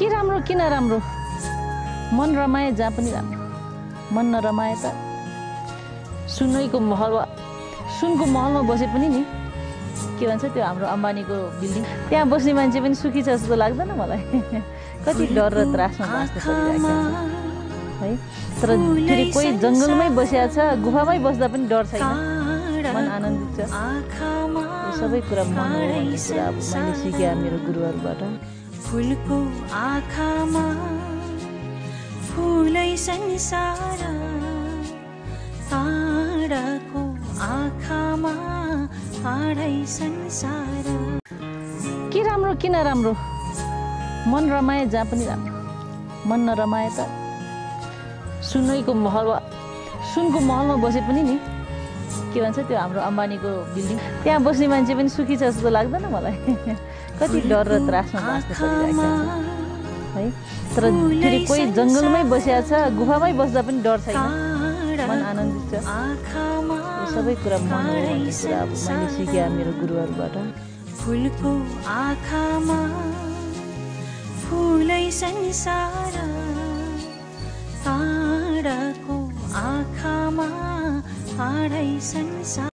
के राम्रो किन राम्रो मन रमाए जहाँ पनि राम्रो मन नरमाए त सुनको महलमा बसे पनि नि के भन्छ त्यो हाम्रो अम्बानीको बिल्डिङ त्यहाँ बस्ने मान्छे पनि सुखी छ जस्तो लाग्दैन मलाई कति डर र त्रासमा बाँच्नु परिरहेको है तर फेरि कोही जङ्गलमै बसेको छ गुफामै बस्दा पनि डर छैन मन आनन्दित छ सबै कुरा मन हो भन्ने कुरा अब मैले सिकेँ मेरो गुरुहरूबाट फुलको आँखामा फुलै संसार ताराको आँखामा तारै संसार के राम्रो किन राम्रो मन रमाए जहाँ पनि राम्रो मन नरमाए त सुनको महलमा बसे पनि नि के भन्छ त्यो हाम्रो अम्बानीको बिल्डिङ त्यहाँ बस्ने मान्छे पनि सुखी छ जस्तो लाग्दैन मलाई कति डर र त्रासमा बाँच्नु परिरहेको है तर फेरि कोही जङ्गलमै बसेको छ गुफामै बस्दा पनि डर छैन मन आनन्दित छ सबै कुरा मन हो भन्ने कुरा अब मैले सिकेँ मेरो गुरुहरूबाट फुलको आँखामा फुलै संसार ताराको आँखामा तारै संसार